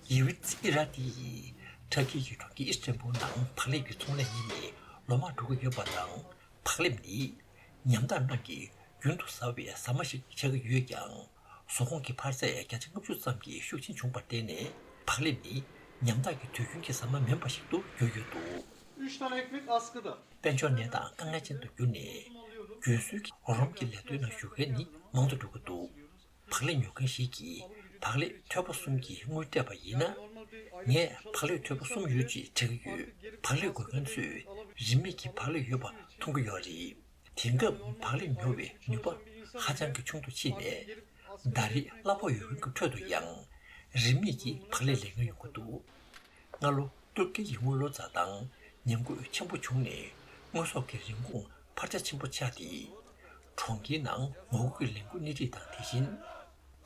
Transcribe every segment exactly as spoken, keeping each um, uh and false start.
ཡེ་ཝི་ཙི་ཨི་ར་ཏི་ཡིས་ཐ་ཀི་གི་གྲོང་ཁྱེར་ཨི་སི་ཏན་བུལ་ནང་བག་ལེབ་ཀྱི་ཚོང་ལས་གཉེར་ནས་ལོ་མང་འགྲོ་གི་ཡོད་པ་དང་། བག་ལེབ་ནི་ཉམ་ཐག་རྣམས་ཀྱིས་རྒྱུན་དུ་ཟ་བའི་ཟ་མ་ཞིག་ཆགས་ཀྱི་ཡོད་ཀྱང་། ཟ་ཁང་གི་འཕར་ཚད་བརྒྱ་ཆ་ལྔ་བཅུ་ཙམ་གྱི་ཤུགས་ཆེན་བྱུང་བར་བརྟེན་ནས། བག་ལེབ་ནི་ཉམ་ཐག་གི་དུས་རྒྱུན་གྱི་ཟ་མ་མིན་པ་ཞིག་ཏུ་གྱུར་ཡོད་འདུག། Üç tane ekmek askıda. དཔལ་འབྱོར་གནས་སྟངས་དཀའ་ངལ་ཅན་དུ་གྱུར་ནས། རྒྱུན་སྲོལ་གྱི་རོགས་རམ་གྱི་ལས་དོན་ནང་ཞུགས་མཁན་ནི་མང་དུ་འགྲོ་གི་འདུག། བག་ལེབ་ཉོ་མཁན་ཞིག་གིས་བག་ལེབ་ཐོལ་པ་གསུམ་གྱི་དངུལ་སྤྲད་པ་ཡིན་ན། ངས་བག་ལེབ་ཐོལ་པ་གསུམ་ཡོད་ཅེས་དྲི་གི་ཡོད། བག་ལེབ་དགོས་མཁན་ཚོས་རིན་མེད་ཀྱི་བག་ལེབ་ཡོད་པ་མཐོང་གི་ཡོད་རེད། དེང་སྐབས་བག་ལེབ་ཉོ་བའི་ནུས་པ་ཧ་ཅང་གི་ཆུང་དུ་ཕྱིན་ནས། ཟླ་རེར་གླ་ཕོགས་ཡོད་མཁན་གྱི་ཁྲོད་དུ་ཡང་རིན་མེད་ཀྱི་བག་ལེབ་ལེན་མཁན་ཡོང་གི་འདུག། སྔ་ལོ་ཏུར་ཀི་ཡི་དངུལ་ལོར་འཛའ་ཐང་ཉམས་རྒུད་ཆེན་པོ་བྱུང་ནས། དངོས་ཟོག་གི་རིན་གོང་འཕར་ཆ་ཆེན་པོ་ཆགས་ཏེ། གྲོང་ཁྱེར་ནང་ངོ་རྒོལ་གྱི་ལས་འགུལ་སྣེ་ཁྲིད་དང་། དེ་བཞིན་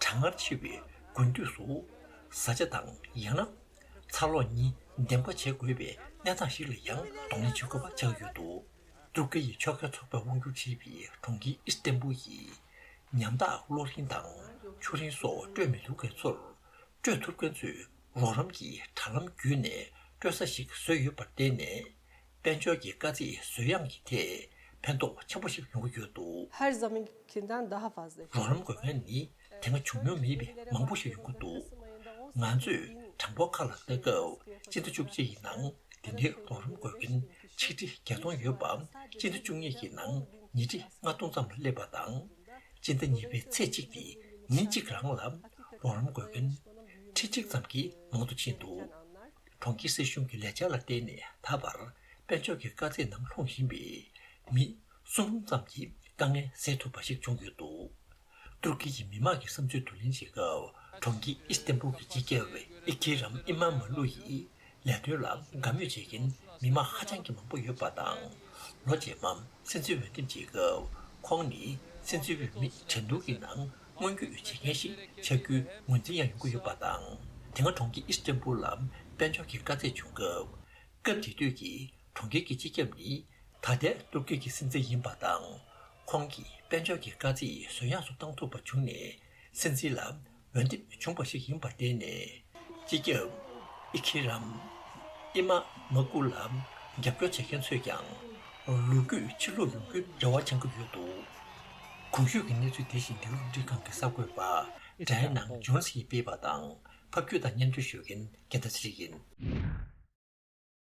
གྲང་ངར་ཆེ་བའི་དགུན་དུས་སུ་བཟའ་བཅའ་དང་། ཡང་ན་ཚ་གློག་གཉིས་འདེམས་ཀ་བྱེད་དགོས་པའི་གནས་སྟངས་ཤིག་ལ་ཡང་གདོང་ལེན་བྱེད་དགོས་པ་ཆགས་ཡོད་འདུག། ཏུར་ཀི་ཡི་ཕྱོགས་འགལ་ཚོགས་པས་དབང་སྒྱུར་བྱེད་པའི་གྲོང་ཁྱེར་ཨི་སི་ཏན་བུལ་ཡིས་ཉམ་ཐག་གློག་རིན་དང་ཆུ་རིན་སོགས་སྤྲོད་མི་ཐུབ་མཁན་ཚོར། སྤྲོད་ཐུབ་མཁན་ཚོས་རོགས་རམ་གྱི་དྲ་ལམ་བརྒྱུད་ནས་སྤྲོད་ས་ཞིག་བཟོས་ཡོད་པར་བརྟེན་ནས། དཔལ་འབྱོར་གྱི་དཀའ་ཚེགས་བཟོད་ཡངས་ཀྱི་ཐད་ཕན་ཐོགས་ཆེན་པོ་ཞིག་ཡོང་གི་ཡོད་འདུག། Her zamankinden daha fazla. རོགས་རམ་དགོས་མཁན་ནི་དེ་སྔ་བྱུང་མྱོང་མེད་པའི་མང་པོ་ཞིག་ཡོང་གི་འདུག། ང་ཚོས་གྲངས་འབོར་ཁག་ལ་ལྟ་སྐབས། སྤྱི་ཟླ་བཅུ་གཅིག་ཡི་ནང་དེ་འདྲའི་རོགས་རམ་དགོས་མཁན་ཆིག་ཁྲི་བརྒྱད་སྟོང་ཡོད་པ། སྤྱི་ཟླ་བཅུ་གཉིས་ཀྱི་ནང་ཉིས་ཁྲི་ལྔ་སྟོང་ཙམ་ལ་སླེབས་པ་དང་། སྤྱི་ཟླ་གཉིས་པའི་ཚེས་གཅིག་སྟེ་ཉིན་གཅིག་རང་ལ་རོགས་རམ་དགོས་མཁན་ཁྲི་གཅིག་ཙམ་གྱིས་མང་དུ་ཕྱིན་འདུག། གྲོང་ཁྱེར་སྲིད་གཞུང་གི་ལས་འཆར་ལ་བརྟེན་ནས། ད་བར་དཔལ་འབྱོར་གྱི་དཀའ་ཚེགས་ནང་ལྷུང་བཞིན་པའི་མི་སུམ་སྟོང་ཙམ་གྱིས་དཀའ་ངལ་སེལ་ཐུབ་པ་ཞིག་བྱུང་ཡོད་འདུག། ཏུར་ཀི་ཡི་མི་མང་གི་བསམ་ཚུལ་བསྡུ་ལེན་བྱེད་སྐབས། གྲོང་ཁྱེར་ཨི་སི་ཏན་བུལ་གྱི་སྤྱི་ཁྱབ་ཨི་ཁི་རམ་ཨི་མ་མ་ལུ་ཡིས། ལས་དོན་ལ་དགའ་མོས་བྱེད་མཁན་མི་མང་ཧ་ཅང་གི་མང་པོ་ཡོད་པ་དང་། ལོ་རྗེས་མ་སྲིད་འཛིན་འོས་འདེམས་བྱེད་སྐབས། ཁོང་ནི་སྲིད་འཛིན་འོས་མི་གྲལ་བསྡུར་གྱི་ནང་སྔོན་སྐྱོད་བྱེད་མཁན་ཞིག་ཆགས་རྒྱུའི་ངོས་འཛིན་ཡང་ཡོང་གི་ཡོད་པ་དང་། དེ་སྔ་གྲོང་ཁྱེར་ཨི་སི་ཏན་བུལ་ལ་དཔལ་འབྱོར་གྱི་དཀའ་ཚེགས་བྱུང་སྐབས། སྐབས་དེ་དུས་ཀྱི་གྲོང་ཁྱེར་གྱི་སྤྱི་ཁྱབ་ནི་ད་ལྟའི་ཏུར་ཀི་གི་སྲིད་འཛིན་ཡིན་པ་དང་། ཁོང་གིས་དཔལ་འབྱོར་གྱི་དཀའ་ཚེགས་བཟོད་ཡངས་སུ་བཏང་ཐུབ་པ་བྱུང་ནས། སྲིད་འཛིན་ལ་འོས་འདེམས་བྱུང་བ་ཞིག་ཡིན་པར་བརྟེན་ནས། སྤྱི་ཁྱབ་ཨི་ཁི་རམ་ཨི་མ་མ་ཀུ་ལ་རྒྱབ་སྐྱོར་བྱེད་མཁན་ཚོས་ཀྱང་ལོ་རྒྱུས་ཕྱིར་ལོག་ཡོང་རྒྱུའི་རེ་བ་འཆང་གི་ཡོད་འདུག། གོང་ཞུས་ཀྱི་གནས་ཚུལ་དེ་བཞིན་འབྲེལ་ཡོད་རླུང་འཕྲིན་ཁང་གི་གསར་འགོད་པ་ཌའེ་ན་ཇོན་སི་ཡིས་སྤེལ་བ་དང་། ཕབ་སྒྱུར་དང་སྙན་སྒྲོན་ཞུ་མཁན་རྒྱལ་ཐར་ཚེ་རིང་ཡིན།